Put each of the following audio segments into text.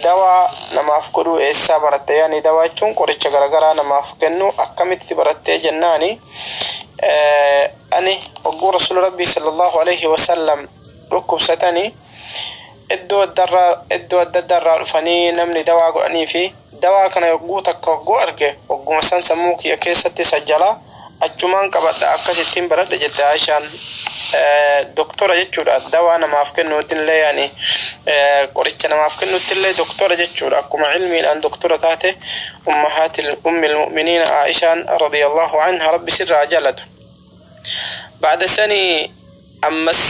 Dawaa namaaf godhuu eessaa baratte? Yaani dawaa jechuun qoricha garagaraa namaaf kennu akkamitti barattee jennaani, ani hogguu Rasuula Rabbii sallallahu alaihi wasallam dhukkubsatani iddoo addarraa iddoo adda addaarraa dhufanii namni dawaa godhanii fi dawaa kana yogguu takka hogguu arge hogguma san sammuu kiyya keessatti sajjala achumaan qabadha, akkasittiin baradhe jette Aishaan. Doktora jechuudha, dawaa namaaf kennuutillee, yaani qoricha namaaf kennuuttillee doktora jechuudha. Akkuma ilmiidhaan doktora taate ummahaatil ummil mu'miniina Aishaan radiyallahu anha, Rabbi sirraa jaalatu. Ba'da sanii ammas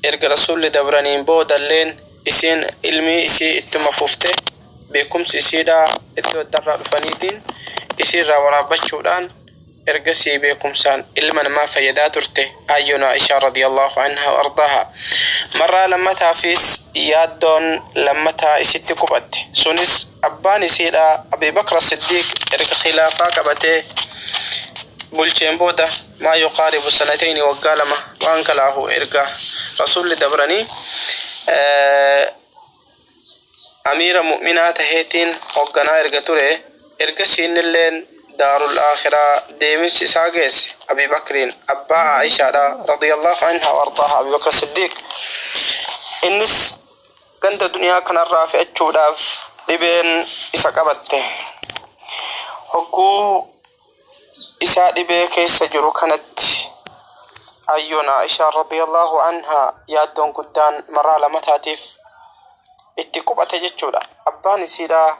erga Rasuulli dabraniin boodalleen isiin ilmii isii ittuma fufte, beekumsi isiidhaa iddoo addarraa dhufaniitiin isiirraa waraabbachuudhaan ergasii beekumsaan ilma namaa fayyadaa turte ayyoon Aishaa radiyallahu anha wa ardaaha. Marraa lammataafis yaaddoon lammataa isitti qubatte. Sunis abbaan isiidhaa Abi Bakr Siddiiq erga khilaafaa qabatee bulcheen booda, maa yuqaaribu sanatayni, waggaa 2 waan kalaahu erga Rasuulli dabranii amiira mu'minaa taheetiin hogganaa erga ture, ergasii innilleen daarul aakhiraa deeminsi isaa geesse. Abi Bakriin, abbaa Aishaadha radiyallahu anha wa ardaaha, Abi Bakr Siddiiq, innis ganda duniyaa kanarraa fe'achuudhaaf dhibeen isa qabatte. Hogguu isaa dhibee keessa jiru kanatti ayyoon Aishaa radiyallahu anha yaaddoon guddaan maraa lamataatiif itti quphate jechuudha. Abbaan isiidhaa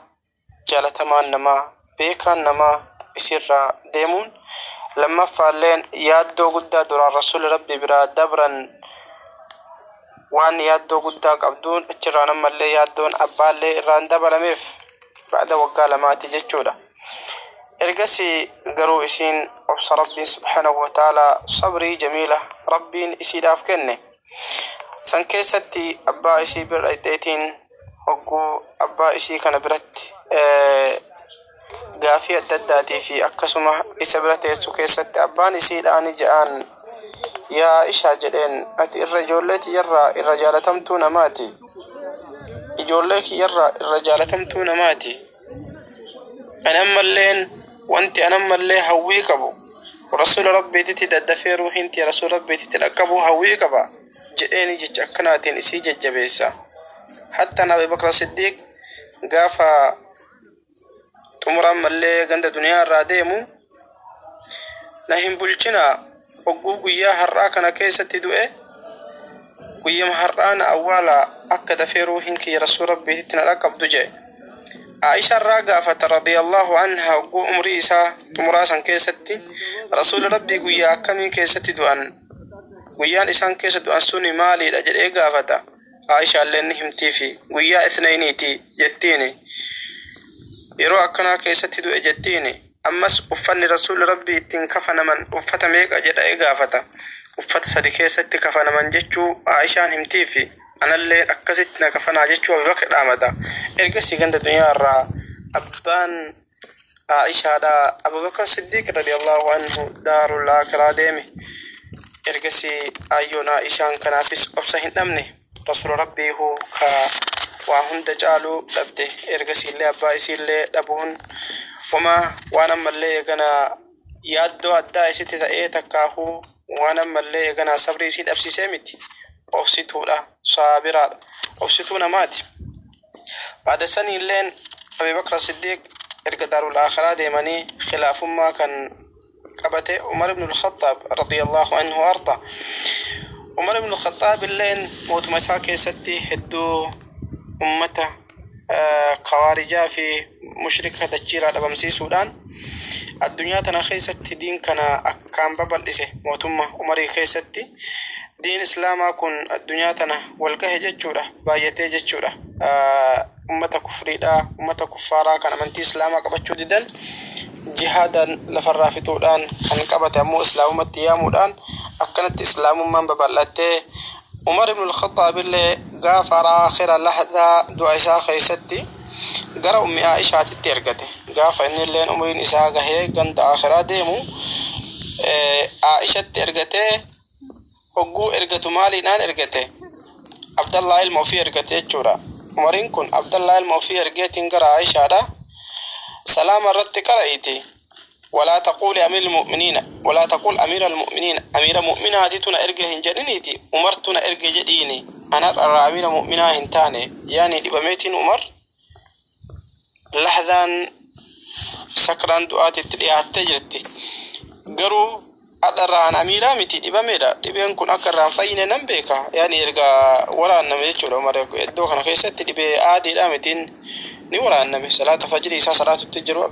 jaalatamaan namaa, beekaan namaa isiirraa deemuun, lammaffaalleen yaaddoo guddaa duraan Rasuulli Rabbii biraa dabran waan yaaddoo guddaa qabduun, achirraan ammallee yaaddoon abbaallee irraan dabalameef ba'da waggaa 2ti jechuudha. Ergasii garuu isiin obsa Rabbiin subhaanahu wa ta'aalaa, sabrii jamiila Rabbiin isiidhaaf kenne. San keessatti abbaa isii bira dhaqxeetiin, hogguu abbaa isii kana biratti gaafii adda addaatii fi akkasuma isa bira teessu keessatti abbaan isiidhaani je'aan, "Yaa Aishaa," jedheen, "ati irra ijoollee tiyyarraa irra jaalatamtuu namaati. Ijoollee kiyyarraa irra jaalatamtuu namaati. Ani ammalleen wanti an ammallee hawwii qabu Rasuula Rabbiititti daddafee ruuhiin tiyya Rasuula Rabbiititti dhaqqabuu hawwii qaba," jedheeni jecha akkanaatiin isii jajjabeessa. Hattaan Abi Bakr Siddiiq gaafa xumura ammallee ganda duniyaa irraa deemu, "Na hin bulchinaa, hogguu guyyaa har'aa kana keessatti du'e guyyama har'aa na awwaalaa, akka dafee ruuhiin kiyya Rasuula Rabbiititti na dhaqqabdu," jedhe. Aisha irraa gaafata radiyallahu anha, hogguu umrii isaa xumuraa san keessatti Rasuula Rabbii guyyaa akkamii keessatti du'an, guyyaan isaan keessa du'an suni maaliidha jedhee gaafata. Aishaalleen ni himtiifi, "Guyyaa Isnayniiti," jettiini. "Yeroo akkanaa keessatti du'e," jettiini. Ammas uffanni Rasuulli Rabbii ittiin kafanaman uffata meeqa jedhae gaafata. Uffata sadi keessatti kafanaman jechuu Aishaan himtiifi. "Analleen akkasitti na kafanaa," jechuu Abi Bakr dhaamata. Ergasii ganda duniyaa irraa abbaan Aishaadha Abu Bakr Siddiiq radiyallahu anhu daarul aakiraa deeme. Ergasii ayyoon Aishaan kanaafis obsa hin dhabne. Rasuula Rabbiihu ka waa hunda caalu dhabde. Ergasiillee abbaa isiillee dhabuun homaa waan ammallee eeganaa yaaddoo addaa isitti ta'ee takkaahuu waan ammallee eeganaa sabrii isii dhabsiisee miti. Obsituudha, saabiraadha, obsituu namaati. Ba'da saniilleen Abi Bakr Siddiiq erga daarul aakhiraa deemanii khilaafummaa kan qabate Umar ibn al-Khattaab radiyallahu anhu arda. Umar ibn al-Khattaab illeen mootuma isaa keessatti hedduu ummata kawaarijaa fi mushrika dachiirraa dhabamsiisuudhaan addunyaa tana keessatti diin kana akkaan babal'ise. Mootumma Umarii keessatti diin Islaamaa kun addunyaa tana wal gahe jechuudha, baay'atee jechuudha. Ummata kufriidhaa, ummata kuffaaraa kan amantii Islaamaa qabachuu didan jihaadaan lafarraa fixuudhaan, kan qabate ammoo Islaamumatti yaamuudhaan akkanatti Islaamummaan babal'attee. Umar ibn al-Khattaab illee gaafa aakhira lahdaa du'a isaa keessatti gara Ummi Aishaatitti ergate. Gaafa inni illeen umriin isaa gahee ganda aakhiraa deemu Aishatti ergatee, hogguu ergatu maaliidhaan ergate? Abdallaa ilma ofii ergate jechuudha. Umariin kun Abdallaa ilma ofii ergeetiin gara Aishaadha salaama irratti qara'iiti. Walaa taquuli amiira almu'miniina, walaa taquul amiira almu'miniina, amiira mu'minaatitu na erge hin jedhiniiti, Umartu na erge jedhiini, an har'arraa amiira mu'minaa hin taane. Yaani dhibameetiin Umar lahdaan sakraan du'aatitti dhiyaattee jirti. Garuu har'arraa an amiiraa miti, dhibameedha. Dhibeen kun akka irraa hin fayyine nan beeka. Yaani erga waraanname jechuudha. Umar iddoo kana keessatti dhibee aadiidha mitiin ni waraanname. Salaata fajrii isaa salaatutti jiru.